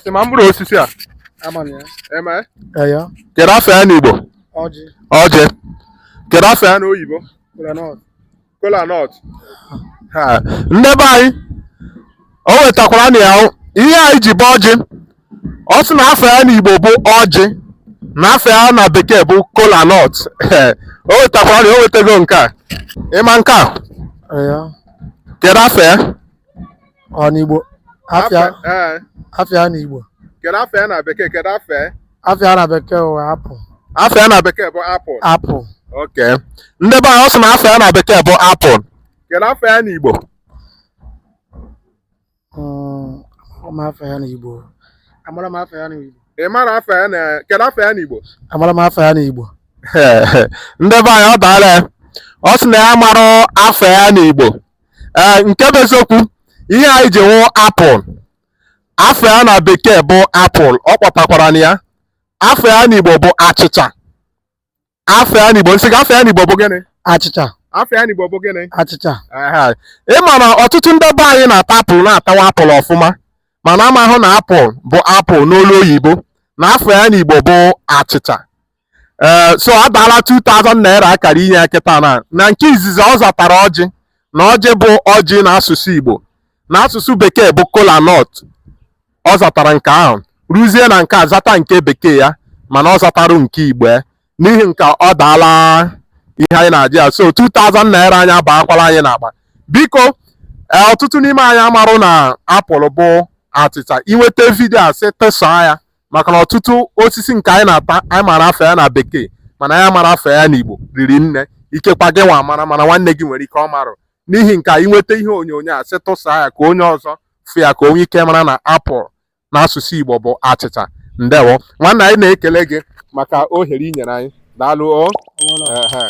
Ị ma mkpụrụ osisi a? Ama m ya. Eme? Eya. Kedu afa ya n'Igbo? Ọjị. Ọjị. Kedu afa ya n'oyibo? Kola nut. Kola nut. Ha, ndị be anyị, o wetakwara na ya ihe anyị ji bụ ọjị. Ọ sị na afa ya n'Igbo bụ ọjị, na afa ya na bekee bụ kola nut. O wetakwara na o wetago nke a. Ị ma nke a? Eya. Kedu afa ya? Ọ n'Igbo. Afịa. Afịa n'Igbo. Kedu afa ya na bekee? Kedu afa ya? Afịa na bekee wụ apple. Afa ya na bekee bụ apple. Apple. Okay. Ndị be anyị, ọ sị na afa ya na bekee bụ apple. Kedu afa ya n'Igbo? Amara m afa ya n'Igbo. Amara m afa ya n'Igbo. Ị mara afa ya na kedu afa ya n'Igbo? Amara m afa ya n'Igbo. Ndị be anyị, ọ daala ya. Ọ sị na ya mara afa ya n'Igbo. Ee, nke bụ eziokwu, ihe anyị ji wụ apple. Afa ya na bekee bụ apple, ọ kpọtakwara na ya. Afa ya n'Igbo bụ achịcha. Afa ya n'Igbo, m sị gị afa ya n'Igbo bụ gịnị? Achịcha. Afa ya n'Igbo bụ gịnị? Achịcha. Ehe. Ị ma na ọtụtụ ndị be anyị na-ata apple, na-atawa apple ọfụma, mana amahụ na apple bụ apple n'olu oyibo, na afa ya n'Igbo bụ achịcha. Ee, so adaala 2000 naira akara inye ya kịta na nke izizi ọ zatara ọjị, na ọjị bụ ọjị n'asụsụ Igbo, na asụsụ bekee bụ kola nut. Ọ zatara nke ahụ, ruzie na nke a zata nke bekee ya, mana ọ zatara nke Igbo ya. N'ihi nke ọ daala ihe anyị na-ajụ ya, so 2000 naira anyị abakwala anyị n'akpa. Biko, ọtụtụ n'ime anyị amarụ na apple bụ achịcha. I nweta vidio a, sị tụsaa ya, maka na ọtụtụ osisi nke anyị na-ata anyị mara afa ya na bekee, mana anyị amara afa ya n'Igbo riri nne. Ikekwa gị nwa mara, mana nwanne gị nwere ike ọ marụ. N'ihi nke a, i nweta ihe onyonyo a, sị tụsaa ya ka onye ọzọ fụ ya, ka o nwee ike mara na apple n'asụsụ Igbo bụ achịcha. Ndewo nwanne, anyị na-ekele gị maka ohere i nyere anyị. Daalụ o. Ehe.